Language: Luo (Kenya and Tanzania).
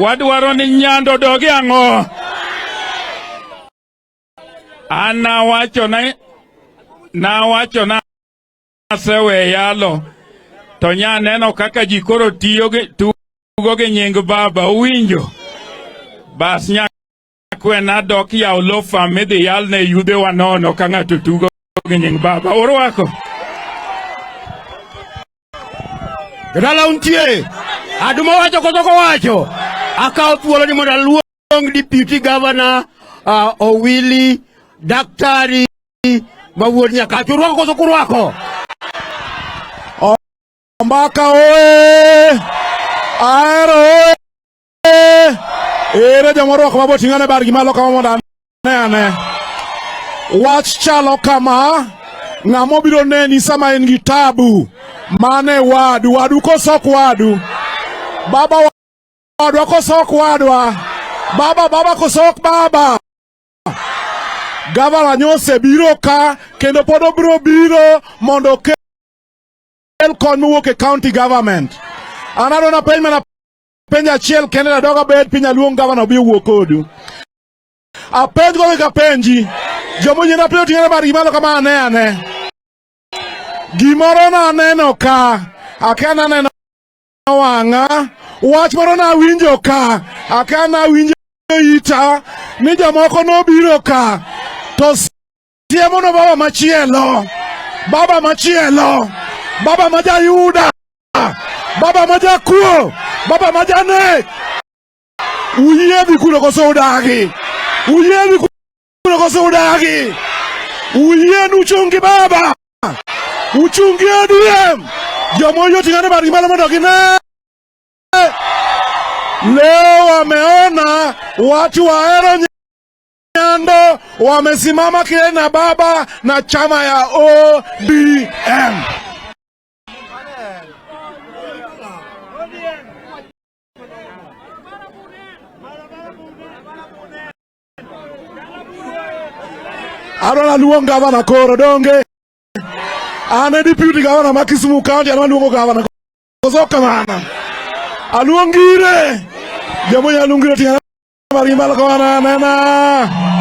Wadwaro ni Nyando odogi ang'o? An nawacho na nawacho na asewe yalo to nya neno kaka ji koro tiyo gi tugo gi nying baba uwinjo. Bas nya kwena dok yaw law firm midhi yal ne yudhewa nono ka ng'ato tugo gi nying baba. Urwako. Jodala untie. Aduma wacho koso kowacho. Akawo thuolo ni mondo aluong deputy governor Owili Daktari ma wuod Nyakach. Urwako koso kurwako? Ombaka oye! Ahero oye! Ere joma orwako mabo ting'ane bargi malo kama mondo ane ane. Wach chalo kama, ng'ama obiro neni sama en gi tabu, mane wadu, wadu koso ok wadu? Baba wadwa koso ok wadwa? Baba baba koso ok baba? Gavana nyose biro ka kendo pod obiro biro mondo okel kony mowuok e county government. An adwa napenj mana penjo achiel kende nadog abed piny aluong gavana obi owuo kodu. Apenj go kaka penji. Joma oyiena penjo ting'ane bargi malo kama ane ane. Gimoro naneno ka, akia naneno wang'a, wach moro nawinjo ka, akia nawinjo ita ni jomoko nobiro ka to siemo no baba machielo, baba machielo, baba ma jayuda, baba ma jakuo, baba ma janek. Uyie dhi kuno koso udagi? Uyie dhi kuno koso udagi? Uyie nuchung' gi baba, uchung' gi ODM. Joma oyie oting'ane bargi malo mondo gine. Leo wameona watu wa Nyando wamesimama kile na baba na chama ya ODM. Adwa naluong gavana koro donge. An e deputy gavana ma Kisumu County, an maluongo gavana. Koso kamano. Aluong ire. Joma onyalo luong ire ting'ana margi malo kamano anena.